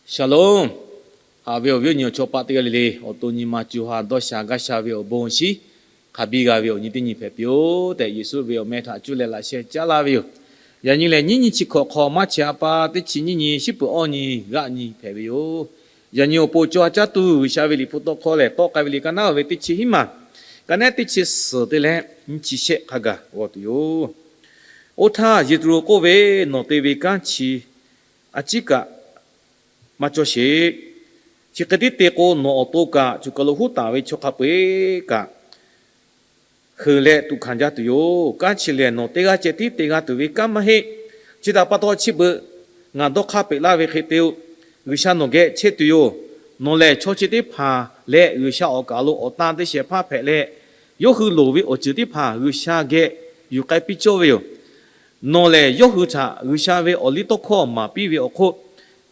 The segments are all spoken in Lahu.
Shalom. Haꞈ ve awˬ viˉ awˬ nyi awˬ chawˇ paˆ teˇ g'aˇ le le, awˬ to nyi ma co ha dawˇ sha gaˇ sha ve awˬ bon awˬ shinˉ hk'a biˇ g'a ve awˬ nyi teˇ nyi hpehꞈ piˇ-oˆ tehꞈ, Yeˍsuˆ ve awˬ meh htaꞈ cuˇ leh laꞈ sheh caˉ laˇ ve yoˬ. Yaꞈ nyi lehˬ, nyiˇ nyi chi hkawꞈ hk'aw maˇ chi a pa teˇ chi nyiˇ nyi, shiˉ peuˬ awˇ nyi g'aˆ nyi hpehꞈ ve yoˬ. Yaꞈ nyi awˬ pon co ha caˇ tuˬ G'uiˬsha ve liꞈ hpu tawˇ hkawˇ lehˬ, tawˆ k'ai ve liꞈ ka naˉ ve teˇ chi hiˉ maˬ, ka naˉ teˇ chi suhˍ te leh nyiˇ chi shehˆ hk'a gaˬ g'aw tuˬ yoˬ. Oˇ htaˇ Yeˍdru k'oˆ ve, Nawˬ te ve kanˉ chi a ciˉ kaꞈ maˇ cawˇ sheˍ. Chi hk'e tiˉ te k'o, nawˬ awˬ to kaꞈ choˬ kaˬ lo huˉ taˍ ve chaw hk'a peu-eˬ kaꞈ heuˬ leh tuꞈ hkanˍ jaˇ tuˬ yoˬ. Kanˉ chi lehˬ, nawˬ teˇ g'aˇ ceh tiˉ te g'a tuˬ ve kanˉ maˇ heˆ. Chi htaꞈ pa taw chi beuꞈ ngaˬ dawˇ hk'aˇ peꞈ laˇ ve hk'e te-o. G'uiˬsha nawˬ geh chehˇ tuˬ yoˬ. Nawˬ lehˬ chaw chi teˇ hpaˍ leh G'uiˬsha awˬ kaˬ lo awˬ tan te shehˍ hpaˇ hpehꞈ leh, yawˇ hui loˍ ve awˬ ceuˬ teˇ hpaˍ G'uiˬsha geh yuˬ k'ai piˇ cawˇ ve yoˬ. Nawˬ lehˬ yawˇ hui htaꞈ G'uiˬsha ve awˬliˇtawˇhkawˇ maˍ piˇ ve awˬ hk'oˆ,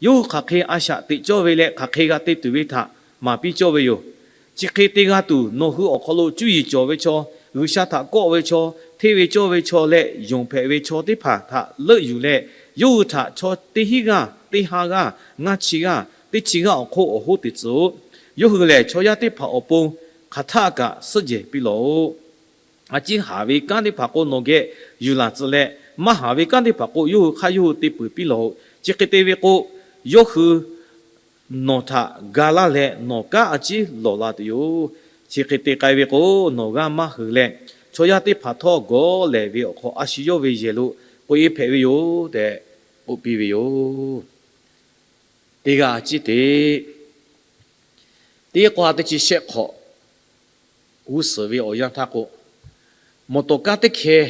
yawˇ hui hk'aˬ hk'e a shaꞈ teꞈ cawˇ ve leh hk'aˬ hk'e g'a te tuˬ ve htaꞈ maˍ piˇ cawˇ ve yoˬ. Chi hk'e te g'a tuˬ, nawˬ hui awˬ hk'aw lo cuˇ yiˍ cawˬ ve chaw, G'uiˬsha htaꞈ kawˆ ve chaw, hteˇ ve cawˇ ve chaw leh yonˍ hpehꞈ ve chaw teˇ hpaˍ htaꞈ leuˆ yuˬ leh, yawˇ hui htaꞈ chaw teˇ hinˉ g'aˇ, teˇ ha g'aˇ, ngaˇ chi g'aˇ, teˇ chi g'aˇ awˬ hk'oˆ awˬ hoˉ te tcuh-oꞈ. Yawˇ hui lehˬ chaw yaˇ teˇ hpaˍ awˬ pon hk'aˬ htaˆ kaꞈ suhˉ jehˬ piˇ lawˬ-oꞈ. A ciˉ haˍ ve kanˉ teˇ hpaˍ k'o nawˬ geh yuˬ laˬ tcuh leh, maˇ haˍ ve kanˉ teˇ hpaˍ k'o yawˇ hui hk'aˇ yawˇ hui te peuˬ piˇ lawˬ-oꞈ. Chi hk'e te ve k'o, yawˇ hui nawˬ htaꞈ ga laˇ leh nawˬ kanˉ a ciˉ lawˬ la tuˬ yoˬ. Chi hk'e te k'ai ve k'o, nawˬ g'aˇ maˇ hui leh, chaw yaˇ teˇ hpaˍ htawˇ gawˬ lehˬ ve awˬ hk'aw a shu yawˇ ve yehˬ lo k'oꞈ-e hpehꞈ ve yoˬ tehꞈ k'oˆ piˇ ve yoˬ. Teˇ g'aˇ a ciˉ te teˇ k'o ha teˇ chi shehˆ hk'awꞈ g'uˇ suhˍ ve awˬ yanˇ htaˇ k'o, mawˬ tawˍ kaˇ teˇ hkeh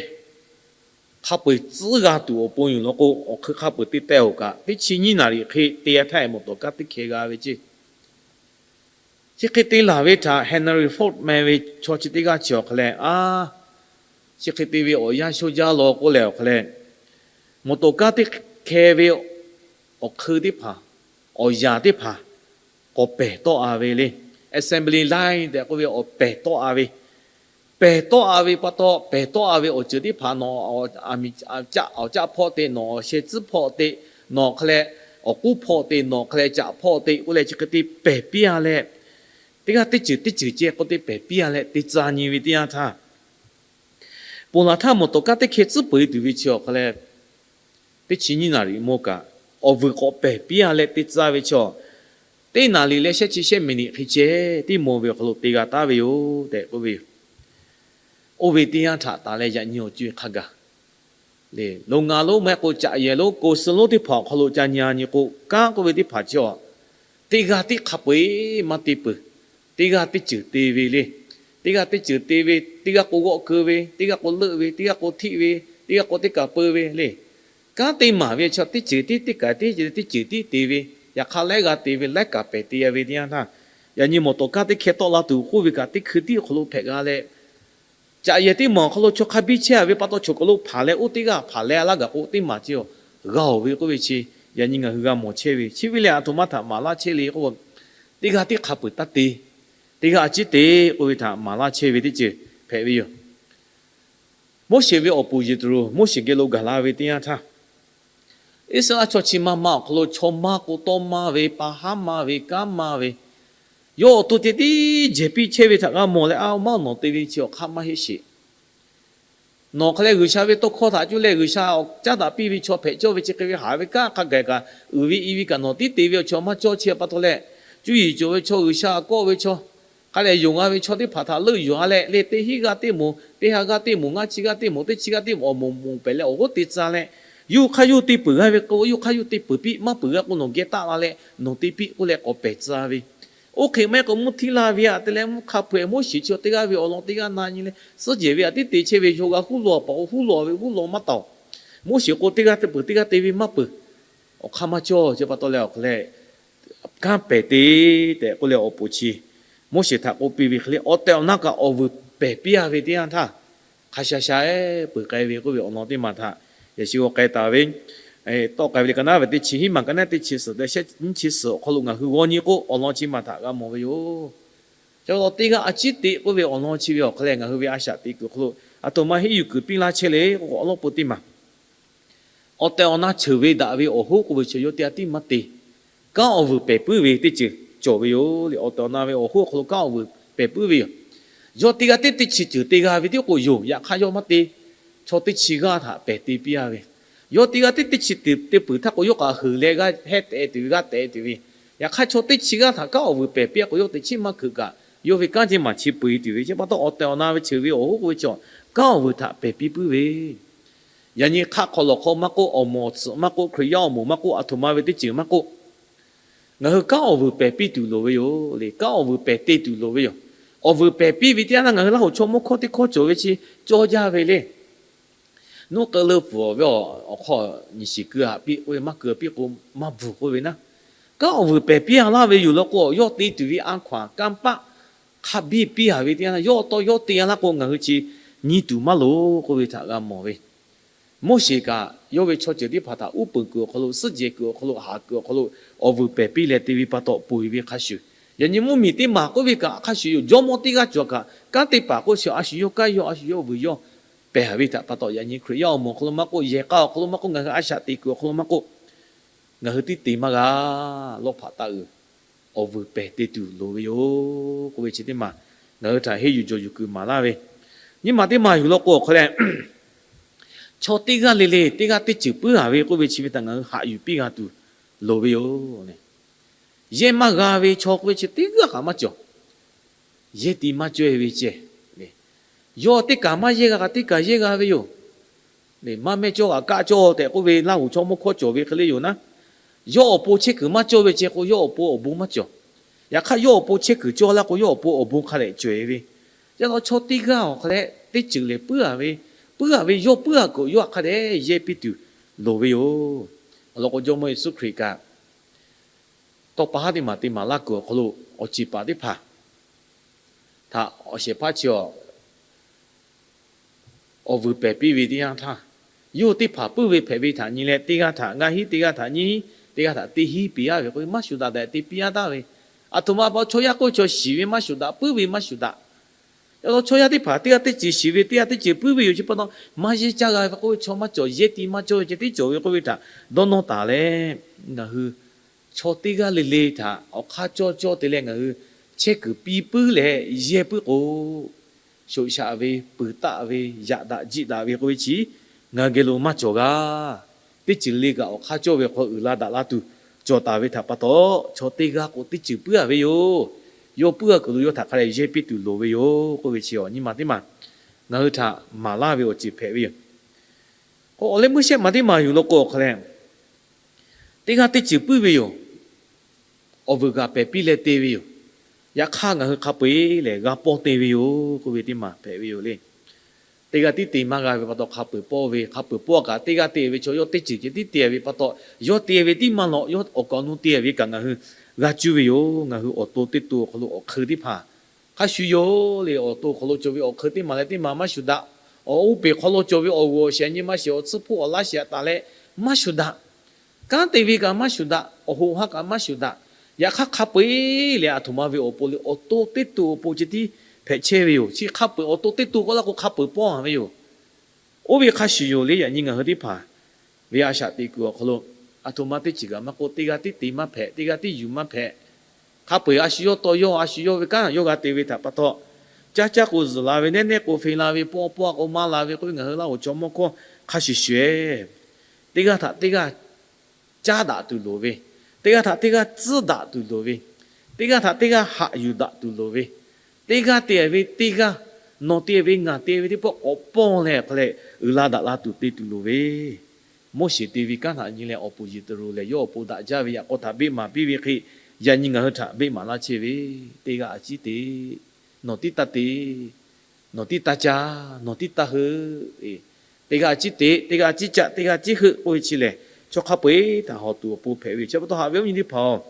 hk'a peu-eˬ tcuhˉ g'a tuˬ awˬ pon yoˬ law k'o, awˬ hk'eun hk'a peu-eˬ te teh-oˬ kaꞈ, teˇ chi nyiˇ naˍ riˍ hk'e te-a htaˇ, mawˬ tawˍ kaˇ teˇ hkeh g'a ve ceˇ. Chi hk'e te laˬ ve htaꞈ Henry Ford meh ve chaw chi teˇ g'aˇ chi awˬ hk'a leh, a, chi hk'e te ve awˬ yanˇ shoˇ jaˇ law k'oˆ leh awˬ hk'a leh, mawˬ tawˍ kaˇ teˇ hkeh ve awˬ hk'eun teˇ hpaˍ, awˬ yanˍ teˇ hpaˍ k'awꞈ pehˬ tawˆ-a ve le. Assembly line tehꞈ k'oˆ ve awˬ pehˬ tawˆ-a ve, pehˬ tawˆ-a ve pa taw, pehˬ tawˆ-a ve awˬ ceuˬ teˇ hpaˍ nawˬ, awˬ caˆ hpawˆ te, nawˬ awˬ sheh tcuhˉ hpawˆ te, nawˬ hk'a leh awˬ k'uˉ hpawˆ te, nawˬ hk'a leh caꞈ hpawˆ te k'oˆ leh chi hk'e te pehˬ piˇ-a leh, teˇ g'aˇ teˇ ceuˬ teˇ ceuˬ ceh k'oˆ te pehˬ piˇ-a leh te tcuh nyi ve teˇ yanˇ htaˇ, ponˬ laˬ htaˇ mawˬ tawˍ kaˇ teˇ hkeh tcuhˉ peu-e tuˬ ve chi awˬ hk'a leh, teˇ chi nyiˇ naˍ riˍ mawˇ kaꞈ, awˬ vuiˬ k'awꞈ pehˬ piˇ-a leh te tcuh ve chaw, teˇ naˍ riˍ leh shehˆ chi shehˆ miˬniꞈ hk'e ceh tiˉ mawˬ ve awˬ hk'aw lo te g'a taˉ ve yoˬ tehꞈ k'oˆ ve yoˬ. Oˇ ve teˇ yanˇ htaꞈ taˍ leh yaꞈ nyi awˬ co-e hk'a gaˬ le, lo ngaˬ lonˉ maˇ heˆ k'o caꞈ yehˬ lonˉ, ko suh lonˉ teˇ hpaˍ awˬ hk'aw lo ca nyi-a nyi k'o, kanˉ k'oˆ ve teˇ hpaˍ chi a, teˇ g'aˇ tiˉ hk'a peu-eˬ maˇ te peuˬ. Teˇ g'aˇ teˇ ceuˬ te ve le. Teˇ g'aˇ teˇ ceuˬ te ve, teˇ g'aˇ k'o g'awˆ keu ve, teˇ g'aˇ k'o leuˆ ve, teˇ g'aˇ k'o htiˆ ve, teˇ g'aˇ k'o teˇ kaˬ peu ve le. Kanˉ te maˍ ve chaw teˇ ceuˬ tiˉ, teˇ kaˬ tiˉ, teˇ ceuˬ tiˉ te ve, yaꞈ hk'aˇ laiˉ g'a te ve, laiˉ kaꞈ pehˬ te-a ve teˇ yanˇ htaˇ, yaꞈ nyi mawˬ tawˍ kaˇ teˇ hkeh tawˆ la tuˬ k'oˆ ve kaꞈ, teˇ hkui tiˉ awˬ hk'aw lo hpehꞈ g'a leh, caꞈ yehˬ teˇ maˬ awˬ hk'aw lo chaw hk'a biˇ chehˇ-a ve pa taw, choˬ kaˬ lo hpanˍ leh oˇ teˇ g'aˇ hpanˍ leh laˇ gaˬ k'o, teˇ maˬ chi g'a-oˬ ve k'oˆ ve chi, yaꞈ nyi ngaˬ hui g'a mawˬ chehˇ ve. Chi ve lehˬ, aˬ htoꞈ ma htaꞈ maˍ laˇ chehˇ le k'o, teˇ g'aˇ tiˉ hk'a peu-eˬ taˇ te, teˇ g'aˇ a ciˉ te k'oˆ ve htaꞈ maˍ laˇ chehˇ ve teˇ ceuˬ hpehꞈ ve yoˬ. Moˉseˍ ve awˬ puˍ Yeˍdru, Moˉseˍ geh lo gaˬ la ve teˇ yanˇ htaˇ, Iˉsaˍreˍlaˆ chaw chi ma ma awˬ hk'aw lo chaw maˇ k'o tawˇ maˇ ve, pa haˉ maˇ ve, kanˉ maˇ ve, yawˇ awˬ to ceh tiˉ jehˬ piˇ chehˇ ve htaꞈ g'a mawˬ leh, a, maˇ nawˬ te ve chi awˬ hk'aˇ maˇ heˆ sheˍ. Nawˬ hk'a leh G'uiˬsha ve tawˇ hkawˇ htaꞈ cuˇ leh G'uiˬsha awˬ caˉ daꞈ piˇ ve chaw hpehꞈ cawˇ ve chi hk'e ve haˍ ve kanˉ hk'a gaˬ kaꞈ uiˍ ve i ve kaꞈ nawˬ tiˉ te ve awˬ chaw maˇ cawˇ chi pa taw leh, cuˇ yiˍ cawˬ ve chaw, G'uiˬsha kawˆ ve chaw, hk'a leh yonˍ g'a ve chaw teˇ hpaˍ htaꞈ leuˆ yuˬ-a leh le, teˇ hinˉ g'aˇ teˇ moˍ, teˇ ha g'aˇ teˇ moˍ, ngaˇ chi g'aˇ teˇ moˍ, teˇ chi g'aˇ teˇ moˍ awˬ moˍ moˍ pehˬ leh awˬ g'oˉ te tcuh leh, yawˇ hk'aˇ yawˇ te peuˬ g'a ve k'o, yawˇ hk'aˇ yawˇ te peuˬ piˇ, maˇ peuˬ g'a k'o nawˬ geh taˆ la leh nawˬ te piˇ k'oˆ leh k'awꞈ pehˬ tcuh ve. Oˇ hk'e maˇ heˆ k'o mvuhˇ htiˇ laˇ ve aꞈ te leh mvuhˇ hk'a peu-eˬ Moˉseˍ chi teˇ g'aˇ ve awˬ lawn teˇ g'aˇ na nyi leh suhˉ jehˬ ve aꞈ tiˉ te chehˇ ve, yawˇ g'a huˉ law paˍ k'o huˉ law ve, huˉ law maˇ taˍ-oˬ. Moˉseˍ k'o teˇ g'aˇ teˇ peuˬ teˇ g'aˇ te ve maˇ peuˬ. Awˬ hk'aˇ maˇ cawˇ chi pa taw leh awˬ hk'a leh, kanˉ pehˬ te tehꞈ k'oˆ leh awˬ pon chi Moˉseˍ htaꞈ k'oˆ piˇ ve hk'e le, awˬ tehˬ awˬ na kaꞈ awˬ vuiˬ pehˬ piˇ-a ve teˇ yanˇ htaˇ, hk'a sha sha-eˬ peuˬ k'ai ve k'oˆ ve awˬ lawn teˇ maˬ htaꞈ yaꞈ shi g'aw k'ai taˍ ve, tawˆ k'ai ve le ka naˉ ve teˇ chi hiˉ maˬ ka naˉ teˇ chi suhˍ te shehˆ nyiˇ chi suhˍ awˬ hk'aw lo ngaˬ hui g'aw nyi k'o awˬ lawn chi maˬ htaꞈ g'a mawˬ ve yoˬ. Chi pa taw teˇ g'aˇ a ciˉ teꞈ k'oˆ ve awˬ lawn chi ve awˬ hk'a leh ngaˬ hui ve a shaꞈ teꞈ kuiˬ hk'aw lo aˬ htoꞈ ma henˇ yuˬ kuiˬ piˇ laˇ chehˇ le k'o, awˬ lawn peuˬ teˇ maˬ awˬ tehˬ awˬ na cheuˬ ve daꞈ ve awˬ hoˉ k'oˆ ve chi yawˇ teˇ g'aˇ tiˉ maˇ te. kanˉ awˬ vuiˬ pehˬ puiˉ ve teˇ ceuˬ cawˬ ve yoˬ le. Awˬ tehˬ awˬ na ve awˬ hoˉ awˬ hk'aw lo kanˉ awˬ vuiˬ pehˬ puiˉ ve yoˬ. Yawˇ teˇ g'aˇ tiˉ teˇ chi ceuˬ te g'a ve tiˉ k'o yoˬ. Yaꞈ hk'aˇ yawˇ maˇ te. Chaw teˇ chi g'aˇ htaꞈ pehˬ te piˇ a ve. Yawˇ teˇ g'aˇ tiˉ teˇ chi te peuˬ htaˇ k'o, yawˇ k'aꞈ heuˬ leh g'aˇ hehˉ tehꞈ tuˬ ve, g'aˇ tehꞈ tuˬ ve. Yaꞈ hk'aˇ chaw teˇ chi g'aˇ htaꞈ kanˉ awˬ vuiˬ pehˬ piˇ a k'o, yawˇ teꞈ chiˉ maˇ hkeuꞈ kaꞈ, yawˇ ve kanˉ teˇ maˬ chi peu-eˬ tuˬ ve. Chi pa taw awˬ tehˬ awˬ na ve ceuˬ ve awˬ hoˉ k'oˆ ve chaw, kanˉ awˬ vuiˬ htaꞈ pehˬ piˇ puiˉ ve. Yaꞈ nyi hk'aˆ hk'aw lawˬ hk'aw maˇ k'oˆ, awˬ moˍ awˬ tsuhꞈ maˇ k'oˆ, Hkriꞈ yaˇ awˬ moˍ maˇ k'oˆ, aˬ htoꞈ ma ve teˇ ceuˬ maˇ k'oˆ, ngaˬ hui kanˉ awˬ vuiˬ pehˬ piˇ tuˬ loˍ ve yoˬ le. Kanˉ awˬ vuiˬ pehˬ te tuˬ loˍ ve yoˬ. Awˬ vuiˬ pehˬ piˇ ve teˇ yanˇ htaˇ, ngaˬ hui Laˇ huˍ chaw mawˇ hkawˇ teˇ hkawˇ cawˬ ve chi cawˇ jaˇ ve le. Nuˇ k'eu leuˇ pfuhˍ ve awˬ hk'aw nyi shiˍ keu haꞈ piˇ k'oˆ ve, maˇ keu piˇ k'o maˇ bvuhˬ k'oˆ ve naˉ, kanˉ awˬ vuiˬ pehˬ piˇ a laˇ ve yoˬ law k'o, yawˇ te tuˬ ve a hkaw-anˬ kanˇ paˆ hk'a biˇ piˇ a ve teˇ yanˇ, yawˇ taw yawˇ te a laˇ k'o, ngaˬ hui chi nyi tuˬ maˇ loˍ k'oˆ ve htaꞈ g'a mawˬ ve. Moˉseˍ kaꞈ yawˇ ve chaw ceuˬ teˇ hpaˍ htaꞈ uˉ peunˍ kuiˬ awˬ hk'aw lo, suhˉ jehˬ kuiˬ awˬ hk'aw lo, haꞈ kuiˬ awˬ hk'aw lo, awˬ vuiˬ pehˬ piˇ leh te ve pa taw, ponˬ-e ve hk'a shuˍ. Yaꞈ nyi mvuhˇmiˬ teˇ maˬ k'oˆ ve kaꞈ hk'a shuˍ yoˬ. Jawˇmawˇ teˇ g'aˇ cawˬ kaꞈ, kanˉ teˇ hpaˍ k'oˆ shuˍ, a shu yawˇ kanˉ yawˇ, a shu yawˇ vuiˬ yawˇ pehˬ ve htaꞈ pa taw, yaꞈ nyi Hkriꞈ yaˇ awˬ moˍ awˬ hk'aw lo maˇ k'oˆ, yehˬ k'a awˬ hk'aw lo maˇ k'oˆ, ngaˬ hui a shaꞈ teꞈ kuiˬ awˬ hk'aw lo maˇ k'oˆ, ngaˬ hui tiˉ te maˇ g'a. Lawˇ hpaꞈ taˇ uiˍ, awˬ vuiˬ pehˬ te tuˬ loˍ ve yoˬ k'oˆ ve chi teˇ maˬ ngaˬ hui htaꞈ henˇ yuˬ jawˬ yuˬ kuiˬ maˍ laˇ ve. Nyi ma teˇ maˬ yuˬ law k'o awˬ hk'aw leh, chaw teˇ g'aˇ le le teˇ g'aˇ teˇ ceuˬ puiˉ a ve k'oˆ ve chi ve htaꞈ ngaˬ hui haꞈ yuˬ piˇ g'a tuˬ loˍ ve yoˬ. Yehˇ maˇ g'a ve chaw k'oˆ ve chi teˇ g'aˇ kaꞈ maˇ cawˬ. Yehˇ ti maˇ cawˇ-e ve ceh, yawˇ teˇ kaˬ maˇ yehˇ g'a kaꞈ teˇ kaˬ yehˇ g'a ve yoˬ. Maˇ mehˇ cawˇ kaꞈ kaˆ cawˇ tehꞈ k'oˆ ve Laˇ huˍ chaw mawˇ hkawˇ cawˬ ve hk'e le yoˬ naˉ, yawˇ awˬ pon chehˇ kuiˬ maˇ cawˇ ve ceh k'o, yawˇ awˬ pon awˬ bon maˇ cawˬ. Yaꞈ hk'aˇ yawˇ awˬ pon chehˇ kuiˬ cawˇ laˇ k'o, yawˇ awˬ pon awˬ bon hk'a dehꞈ cawˬ-e ve. Yaꞈ naw chaw teˇ g'aˇ awˬ hk'a leh teˇ ceuˬ lehˬ puiˉ a ve, puiˉ a ve yawˇ puiˉ a kuiˬ yawˇ hk'a dehꞈ yehˇ piˇ tuˬ loˍ ve yoˬ. Awˬ lawn k'o, Jawˇmawˇ Yeˍsuˆ Hkriꞈ kaꞈ tawˇ pa haˉ teˇ maˬ te maˍ laˇ kuiˬ awˬ hk'aw lo awˬ ceˬ paˍ teˇ hpaˍ htaꞈ awˬ shehˍ hpaˇ chi awˬ vuiˬ pehˬ piˇ ve teˇ yanˇ htaˇ, yawˇ teˇ hpaˍ puiˉ ve hpehꞈ ve htaꞈ nyi leh, teˇ g'aˇ htaꞈ ngaˇ hinˉ, teˇ g'aˇ htaꞈ nyiˇ hinˉ, teˇ g'aˇ htaꞈ teˇ hinˉ piˇ a ve k'oˆ ve maˇ shuˍ daꞈ tehꞈ te piˇ a taˍ ve. Aˬ htoꞈ ma pa chaw yaˇ k'oˆ ve chaw shiˍ ve maˇ shuˍ daꞈ, puiˉ ve maˇ shuˍ daꞈ. Yaꞈ naw chaw yaˇ teˇ hpaˍ teˇ g'aˇ teˇ ceuˬ shiˍ ve, teˇ g'aˇ teˇ ceuˬ puiˉ ve yoˬ. Chi pa taw maˇ yehˇ caˇ g'a ve k'oˆ ve chaw maˇ cawˬ. Yehˇ ti maˇ cawˇ ve ceh tiˉ cawˬ ve k'oˆ ve htaꞈ dawˇ nawˇ taˍ leh, ngaˬ hui chaw teˇ g'aˇ le le htaꞈ awˬ hk'aˇ cawˇ cawˇ te leh ngaˬ hui chehˇ kuiˬ piˇ puiˉ leh yehˇ puiˉ k'o, shoꞈ shaꞈ ve, puiˍ taˆ ve, yaꞈ daꞈ jiˆ daꞈ ve k'oˆ ve chi ngaˬ hui geh lo maˇ cawˬ g'a. Teˇ ceuˬ le kaꞈ awˬ hk'aˇ cawˇ ve hk'aw uiˍ la daꞈ la tuˬ cawˬ taˍ ve htaꞈ pa taw, chaw teˇ g'aˇ k'o teˇ ceuˬ puiˉ a ve yoˬ. Yawˇ puiˉ a kuiˬ lo yawˇ htaꞈ hk'a dehꞈ yehˇ piˇ tuˬ loˍ ve yoˬ k'oˆ ve chi awˬ nyi ma teˇ maˬ ngaˬ hui htaꞈ maˍ laˇ ve awˬ ceuˬ hpehꞈ ve yoˬ. K'o awˬ leh meuˇ shehˆ maˬ teˇ maˬ yuˬ law k'o awˬ hk'a leh, teˇ g'aˇ teˇ ceuˬ puiˉ ve yoˬ. Awˬ vuiˬ g'aꞈ pehˬ piˇ leh te ve yoˬ. Yaꞈ hk'aˇ ngaˬ hui hk'a peu-eˬ lehˬ g'a pawˇ te ve yoˬ k'oˆ ve teˇ maˬ hpehꞈ ve yoˬ le. Teˇ g'aˇ tiˉ te maˇ g'a ve pa taw hk'a peu-eˬ pawˇ ve, hk'a peu-eˬ pawˇ kaꞈ teˇ g'aˇ te ve chaw yawˇ teˇ ceuˬ ceh tiˉ te ve pa taw, yawˇ te ve tiˉ maˇ lawꞈ, yawˇ awˬ kaˍ awˬ nu te ve kaꞈ ngaˬ hui g'a cuˇ ve yoˬ. Ngaˬ hui awˬ to teˇ to awˬ hk'aw lo awˬ hk'eun teˇ hpaˍ hk'a shuˍ yoˬ le. Awˬ to hk'aw lo cawˬ ve awˬ hk'eun teˇ maˬ leh teˇ maˬ maˇ shuˍ daꞈ. Awˬ uˇ peˬ hk'aw lo cawˬ ve awˬ g'uˬ awˬ shehˍ nyi maˇ shiˍ, awˬ tsuhˇ hpoˆ awˬ laˇ shiˍ taˍ leh maˇ shuˍ daꞈ. Kanˉ te ve kaꞈ maˇ shuˍ daꞈ, awˬ hoꞈ ha kaꞈ maˇ shuˍ daꞈ. Yaꞈ hk'aˇ hk'a peu-eˬ lehˬ aˬ htoꞈ ma ve awˬ pon le, awˬ to teˇ to awˬ pon ceh tiˉ hpehꞈ chehˇ ve yoˬ. Chi hk'a peu-eˬ awˬ to teˇ to k'oˆ laˇ k'o hk'a peu-eˬ pawˇ a ve yoˬ. Oˇ ve hk'a shuˍ yoˬ le. Yaꞈ nyi ngaˬ hui teˇ hpaˍ ve a shaꞈ teꞈ kuiˬ awˬ hk'aw lo aˬ htoꞈ ma teˇ ceuˬ kaꞈ maˇ k'oˆ, teˇ g'aˇ tiˉ te maˇ hpehꞈ, teˇ g'aˇ tiˉ yuˬ maˇ hpehꞈ. Hk'a peu-eˬ a shu yawˇ taw yawˇ, a shu yawˇ ve kanˉ yawˇ g'a te ve htaꞈ pa taw, caˇ caˇ k'o zuhˬ la ve, nehˉ nehˉ k'o fe la ve, pawˇ pawˇ k'o maˇ la ve k'oˆ ve ngaˬ hui Laˇ huˍ chaw mawˇ hkawˇ hk'a shuˍ shuˍ-eˬ, teˇ g'aˇ htaꞈ teˇ g'aˇ caˉ daꞈ tuˬ loˍ ve, teˇ g'aˇ htaꞈ teˇ g'aˇ tcuhˉ daꞈ tuˬ loˍ ve, teˇ g'aˇ htaꞈ teˇ g'aˇ haꞈ yuˬ daꞈ tuˬ loˍ ve, teˇ g'aˇ te ve teˇ g'aˇ, nawˬ te ve ngaˬ te ve teˇ pawˆ k'awꞈ pawˇ leh hk'a leh uiˍ la daꞈ la tuˬ te tuˬ loˍ ve, Moˉseˍ te ve kanˉ htaꞈ nyi leh awˬ puˍ Yeˍteˍroˍ lehˬ yawˇ awˬ pon daꞈ jaˇ ve yaꞈ k'aw htaꞈ beˆ maˍ piˇ ve hk'e, yaꞈ nyi ngaˬ hui htaꞈ beˆ maˍ laˇ chehˇ ve, teˇ g'aˇ a ciˉ te, nawˬ tiˉ taˇ te, nawˬ tiˉ taˇ caˇ, nawˬ tiˉ taˇ heuˆ. Teˇ g'aˇ a ciˉ te, teˇ g'aˇ a ciˉ caˆ, teˇ g'aˇ a ciˉ heuˆ k'oˆ ve chi lehˬ, chaw hk'a peu-eˬ htaꞈ hawˬ tuˬ awˬ pon hpehꞈ ve yoˬ. Chi pa taw haꞈ ve awˬ viˉ nyi teˇ hpaˍ-oˬ,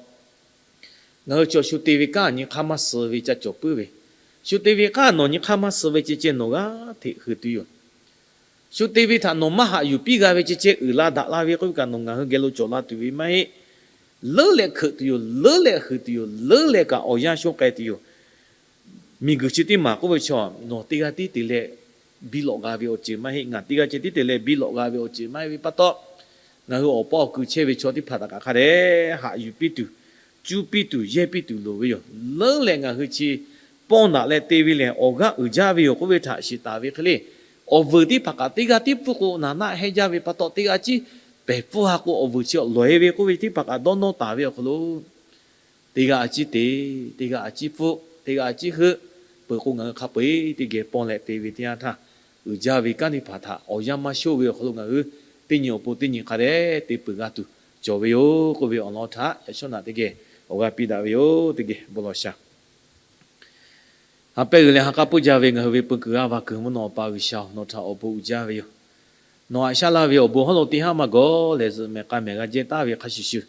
ngaˬ hui chaw shu te ve kanˉ nyi hk'aˇ maˇ suh ve ca cawˬ puiˉ ve, shu te ve kanˉ nawˬ nyi hk'aˇ maˇ suh ve ceh ceh nawˬ g'aˇ hteꞈ heuꞈ tuˬ yoˬ. Shu te ve htaꞈ nawˬ maˇ haꞈ yuˬ piˇ g'a ve ceh ceh uiˍ la daꞈ la ve k'oˆ ve kaꞈ nawˬ ngaˬ hui geh lo cawˬ la tuˬ ve maˇ heˆ. Leuˉ leh hkeuꞈ tuˬ yoˬ, leuˉ leh heuꞈ tuˬ yoˬ, leuˉ leh kaꞈ awˬ yanˇ shonˇ k'ai tuˬ yoˬ. Miˬguiˬ chi teˇ maˬ k'oˆ ve chaw, nawˬ teˇ g'aˇ tiˉ te leh biˇ lawꞈ g'a ve awˬ ceuˬ maˇ heˆ, ngaˬ teˇ g'aˇ ceh tiˉ te leh biˇ lawꞈ g'a ve awˬ ceuˬ maˇ heˆ ve pa taw, Ngaˬ hui awˬ paˇ awˬ kui chehˇ ve chaw teˇ hpaˍ htaꞈ kaꞈ hk'a dehꞈ haꞈ yuˬ piˇ tuˬ, cuˇ piˇ tuˬ, yehˇ piˇ tuˬ loˍ ve yoˬ. Leuˉ leh ngaˬ hui chi pawˇ naꞈ leh te ve lehˬ, awˬ g'aˇ uiˍ jaˇ ve yoˬ k'oˆ ve htaꞈ shiˍ taˍ ve hk'e le. Awˬ vuiˬ teˇ hpaˍ kaꞈ teˇ g'aˇ tiˉ pfuhˇ k'o, naˍ naˆ hehnˇ jaˇ ve pa taw, teˇ g'aˇ ciˉ pehˬ pfuhˇ ha k'o, awˬ vuiˬ chi lawˬ-e ve k'oˆ ve teˇ hpaˍ kaꞈ dawˇ nawˇ taˍ ve awˬ hk'aw lo, teˇ g'aˇ a ciˉ te, teˇ g'aˇ a ciˉ pfuhˇ, teˇ g'aˇ a ciˉ heuˆ, peuˬ k'o ngaˬ hui hk'a peu-eˬ teˇ geh pawˇ leh te ve teˇ yanˇ htaˇ, uiˍ jaˇ ve kanˉ teˇ hpaˍ htaꞈ awˬ yanˇ maˇ shonˇ ve awˬ hk'aw lo ngaˬ hui teˇ nyi awˬ pon teˇ nyi hk'a dehꞈ te peuˬ g'a tuˬ cawˬ ve yoˬ k'oˆ ve awˬ lawn htaꞈ yaꞈ shawˉ naꞈ teˇ geh awˬ g'aˇ piˇ daꞈ ve yoˬ. Teˇ geh bon lawˬ shaˍ. Ha pehˇ g'uiˬ leh ha k'aˉ puiˉ jaˇ ve ngaˬ hui ve peu kuiˬ g'aˇ va kuiˬ mvuhˇ naw pa G'uiˬsha-oˬ, nawˬ htaꞈ awˬ bon uiˍ jaˇ ve yoˬ. Nawˬ haꞈ shaˉ laˇ ve awˬ bon hawˉ lo teˇ haˉ maˇ gawˬ leh zuhꞈ mehˍ k'ai mehˍ g'a jehˇ taˍ ve hk'a shuˍ shuˍ,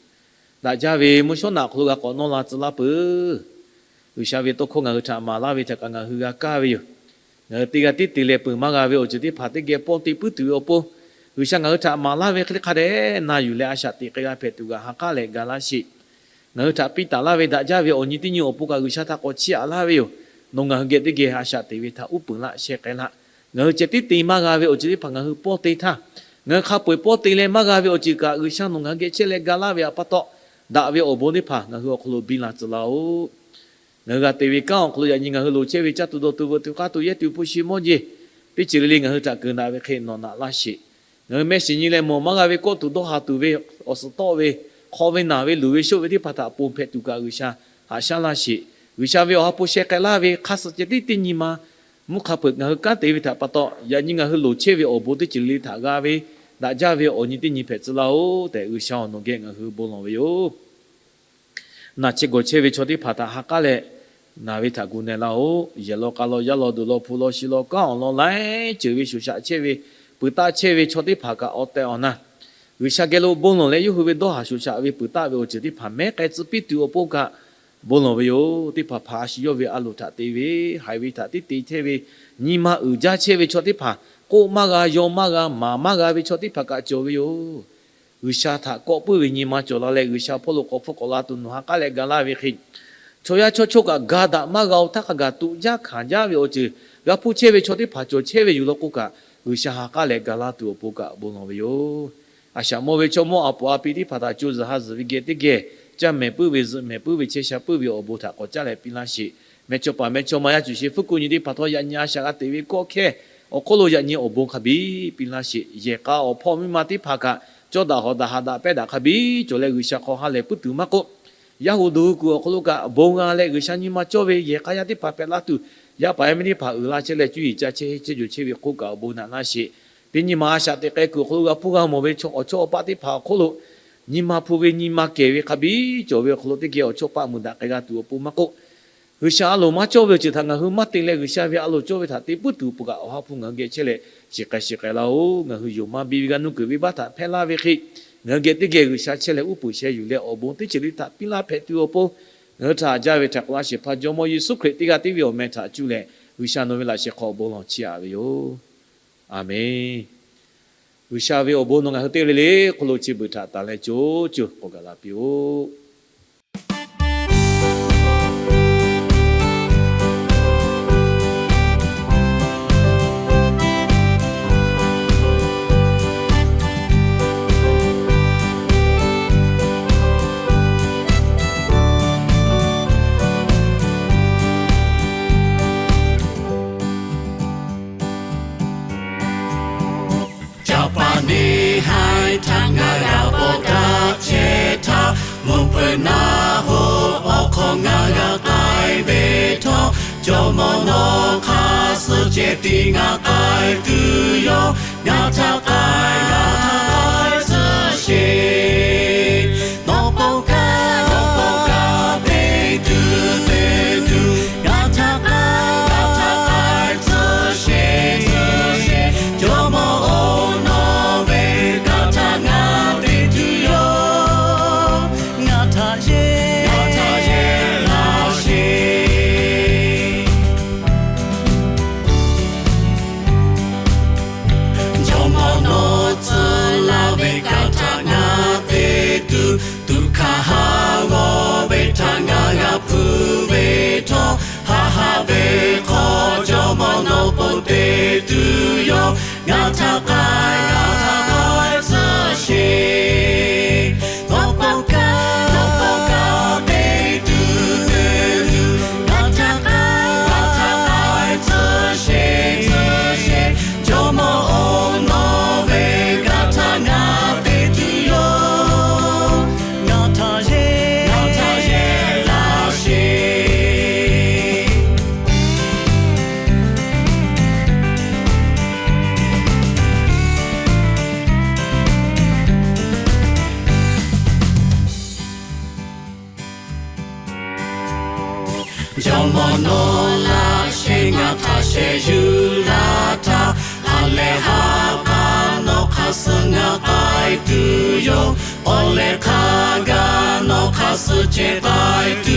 daꞈ jaˇ ve mvuhˇ shawˉ naꞈ awˬ hk'aw lo g'a k'awꞈ nawˇ la tcuh laˇ peuˬ. G'uiˬsha ve tawˇ hkawˇ ngaˬ hui htaꞈ maˍ laˇ ve htaꞈ kaꞈ ngaˬ hui g'a kaˇ ve yoˬ. Ngaˬ hui teˇ g'aˇ tiˉ te leh peuˬ maˇ g'a ve awˬ ceuˬ teˇ hpaˍ teˇ geh pawˇ te puiˉ tuˬ ve awˬ pon, G'uiˬsha ngaˬ hui htaꞈ maˍ laˇ ve hk'e le hk'a dehꞈ na yuˬ leh a shaꞈ teꞈ k'ai g'a hpehꞈ tuˬ g'aꞈ ha k'aˉ leh ga laˇ sheˍ. Ngaˬ hui htaꞈ piˇ taˍ laˇ ve daꞈ jaˇ ve awˬ nyi teˇ nyi awˬ pon kaꞈ G'uiˬsha htaꞈ k'awꞈ chiˇ aꞈ laˇ ve yoˬ. Nawˬ ngaˬ hui geh teˇ geh a shaꞈ teꞈ ve htaꞈ uˉ peunˍ laˇ sheh k'ai laˇ. Ngaˬ hui ceh tiˉ te maˇ g'a ve awˬ ceuˬ teˇ hpaˍ ngaˬ hui pawˇ te htaˇ, ngaˬ hui hk'a peu-eˬ pawˇ te leh maˇ g'a ve awˬ ceuˬ kaꞈ G'uiˬsha nawˬ ngaˬ hui geh chehˇ leh ga laˇ ve htaꞈ pa taw, daꞈ ve awˬ bon teˇ hpaˍ ngaˬ hui awˬ hk'aw lo biˇ la tcuh laˇ-oˆ. Ngaˬ hui g'a te ve kanˉ awˬ hk'aw lo yaꞈ nyi ngaˬ hui loˍ chehˇ ve caˇ tuˬ dawˬ tuˬ veuꞈ tuˬ k'aˇ tuˬ yehˇ tuˬ hpu shi mawˇ jeˬ teˇ ceuˬ le le ngaˬ hui htaꞈ keunˍ daꞈ ve hk'e nawˬ naꞈ laˇ sheˍ. Ngaˬ hui mehˆ shiˍ nyi leh mawˬ maˇ g'a ve kawˆ tuˬ dawˇ haˍ tuˬ ve awˬ suhˍ tawˆ ve hk'aw ve naˬ ve luˬ ve shoˆ ve teˇ hpaˍ htaꞈ ponˬ hpehꞈ tuˬ kaꞈ G'uiˬsha haꞈ shaˉ laˇ sheˍ. G'uiˬsha ve awˬ ha hpu sheh k'ai laˇ ve hk'a suh ceh tiˉ teˇ nyi ma mvuhˇ hk'a peu-eˬ ngaˬ hui kanˉ te ve htaꞈ pa taw, yaꞈ nyi ngaˬ hui loˍ chehˇ ve awˬ bon teˇ ceuˬ le le htaꞈ g'a ve daꞈ jaˇ ve awˬ nyi teˇ nyi hpehꞈ tcuh laˇ-oˆ tehꞈ G'uiˬsha-oˬ, nawˬ geh ngaˬ hui bon lawˬ ve yoˬ. Naˬ chehˇ gawˬ chehˇ ve chaw teˇ hpaˍ htaꞈ ha k'aˉ leh, naˬ ve htaꞈ gu na laˇ-oˆ. Yehˬ law k'a law yaˇ law duˬ law hpu law shi law kanˉ awˬ lawn laiˉ ceuˬ ve shoˍ shaꞈ chehˇ ve peuˬ taˆ chehˇ ve chaw teˇ hpaˍ kaꞈ awˬ tehˬ awˬ na G'uiˬsha geh lo bon lawˬ leh yawˇ hui ve dawˇ haˍ shoˍ shaꞈ ve peuˬ taˆ ve awˬ ceuˬ teˇ hpaˍ mehˉ k'ai tcuh piˇ tuˬ awˬ pon kaꞈ bon lawˬ ve yoˬ. Teˇ hpaˍ hpaˍ a shu yawˇ ve a loˍ htaꞈ te ve, haiˬ ve htaꞈ tiˉ te chehˇ ve, nyi ma uiˍ jaˇ chehˇ ve chaw teˇ hpaˍ, k'oˆ maˇ g'a, yaw maˇ g'a, maˍ maˇ g'a ve chaw teˇ hpaˍ kaꞈ cawˬ ve yoˬ. G'uiˬsha htaꞈ kawˆ puiˉ ve nyi ma cawˬ la leh, G'uiˬsha hpawˇ lo k'awꞈ hpfuhˇ k'awꞈ la tuˬ nawˬ ha k'aˉ leh ga laˇ ve hk'e, chaw yaˇ chaw chawˇ kaꞈ ga daꞈ maˇ g'a-oˬ htaˇ hk'a gaˬ tuꞈ jaˇ hkanˍ jaˇ ve awˬ ceuˬ g'a hpuˇ chehˇ ve chaw teˇ hpaˍ cawˬ chehˇ ve yoˬ law k'o kaꞈ, G'uiˬsha ha k'aˉ leh ga laˇ tuˬ awˬ pon kaꞈ bon lawˬ ve yoˬ. A shaꞈ mawˇ ve chaw mawˇ a poˍ a pi teˇ hpaˍ htaꞈ co zuhˬ ha zuhˬ ve geh teˇ geh caˇ mehˍ puiˉ ve, zuhꞈ mehˍ puiˉ ve, chehˇ sha puiˉ ve awˬ bon htaꞈ k'awꞈ caˉ leh piˇ laˇ sheˍ. Mehˇchawˇ paˍ mehˇchawˇma yaˇ cuˬ sheˍ fuˉ kuˆ nyi teˇ hpaˍ htawˇ yaꞈ nyi a shaꞈ g'a teꞈ ve kawˆ hkehˇ awˬ hk'oˆ lo yaꞈ nyi awˬ bon hk'a biˇ piˇ laˇ sheˍ. Yehˬ k'a awˬ hpawˇ miˇ ma teˇ hpaˍ kaꞈ cawˇ daꞈ hawꞈ daꞈ haꞈ daꞈ pehˇ daꞈ hk'a biˇ cawˬ leh, G'uiˬsha hk'aw ha lehˬ puiˉ tuˬ maˇ k'oˆ, yaˇ hu duˬ hu kuiˬ awˬ hk'aw lo kaꞈ bon g'a leh, G'uiˬsha nyi ma cawˇ ve yehˬ k'a yaˇ teˇ hpaˍ hpehꞈ la tuˬ, yaˇ paˍ yaˇ miˇ teˇ hpaˍ uiˍ la chehˇ leh cuˇ yiˍ ca chehˇ chehˇ jawˬ chehˇ ve hk'oˆ kaꞈ awˬ bon naꞈ laˇ sheˍ. Teˇ nyi ma a shaꞈ teꞈ k'ai kuiˬ awˬ hk'aw lo g'a hpuˇ g'a mawˬ ve chaw awˬ chawˇ awˬ paˆ teˇ hpaˍ awˬ hk'oˆ lo nyi ma hpu ve nyi ma kehˬ ve hk'a biˇ cawˬ ve awˬ hk'aw lo teˇ geh awˬ chawˇ paˆ meuˍ daꞈ k'ai g'a tuˬ awˬ pon maˇ k'oˆ, G'uiˬsha a loˍ maˇ cawˇ ve awˬ ceuˬ htaꞈ ngaˬ hui maˇ te leh, G'uiˬsha ve a loˍ cawˇ ve htaꞈ te puiˉ tuˬ awˬ pon kaꞈ awˬ ha hpu ngaˬ hui geh chehˇ leh shiˍ k'ai shiˍ k'ai laˇ-oˬ. Ngaˬ hui yonˍ ma biˇ ve g'aˇ nuˇ kuiˬ venˇbaˆ htaꞈ hpehˇ laˇ ve hk'e, ngaˬ hui geh teˇ geh G'uiˬsha chehˇ leh uˉ peunˍ sheh yuˬ leh awˬ bon teˇ ceuˬ le htaꞈ piˇ laˇ hpehꞈ tuˬ awˬ pon, ngaˬ hui htaꞈ haꞈ jaˇ ve htaꞈ k'oˆ laˇ sheˍ hpaˇ Jawˇmawˇ Yeˍsuˆ Hkriꞈ teˇ g'aˇ tiˉ ve awˬ meh htaꞈ cuˇ leh G'uiˬsha nawˬ ve laꞈ sheh hk'aw bon lawˬ chiˇ aꞈ ve yoˬ. Aˬmenˍ. G'uiˬsha ve awˬ bon nawˬ ngaˬ hui teˇ g'aˇ le le hk'oˆ lo chi beuꞈ htaꞈ tanˬ leh co co k'awꞈ gaˬ la piˇ-oˆ. Jaˇ paˍ neˇ haiˬ htaˇ ngaˬ g'a bawˆ daꞈ chehˇ htaˇ, mvuhˇ hpeuꞈ naˆ hoꞈ awˬ hk'aw ngaˬ g'a k'ai ve htawˇ, Jawˇmawˇ nawˬ hk'aˇ suh ceh tiˉ ngaˬ k'ai tuˬ yoˬ. Ngaˬ htaꞈ k'ai, ngaˬ htaꞈ k'ai tcuh sheˍ. Nawˬ pawˆ kaˇ, nawˬ pawˆ kaˇ te tuˬ te tuˬ, ngaˬ htaꞈ k'ai, ngaˬ htaꞈ k'ai tcuh sheˍ, tcuh sheˍ. Jawˇmawˇ-oˬ, nawˬ ve kanˉ htaꞈ ngaˬ te tuˬ yoˬ. Ngaˬ htaꞈ yehˇ, ngaˬ htaꞈ yehˇ laˇ sheˍ. Jawˇmawˇ nawˬ Jawˇmawˇ nawˬ laꞈ sheh ngaˬ htaꞈ shehˍ yuˬ laˇ htaˇ, ha lehˬ ha k'a nawˬ hk'aˇ suh ngaˬ k'ai tuˬ yoˬ. Awˬ lehˬ hk'a gaˬ nawˬ hk'aˇ suh ceh k'ai tuˬ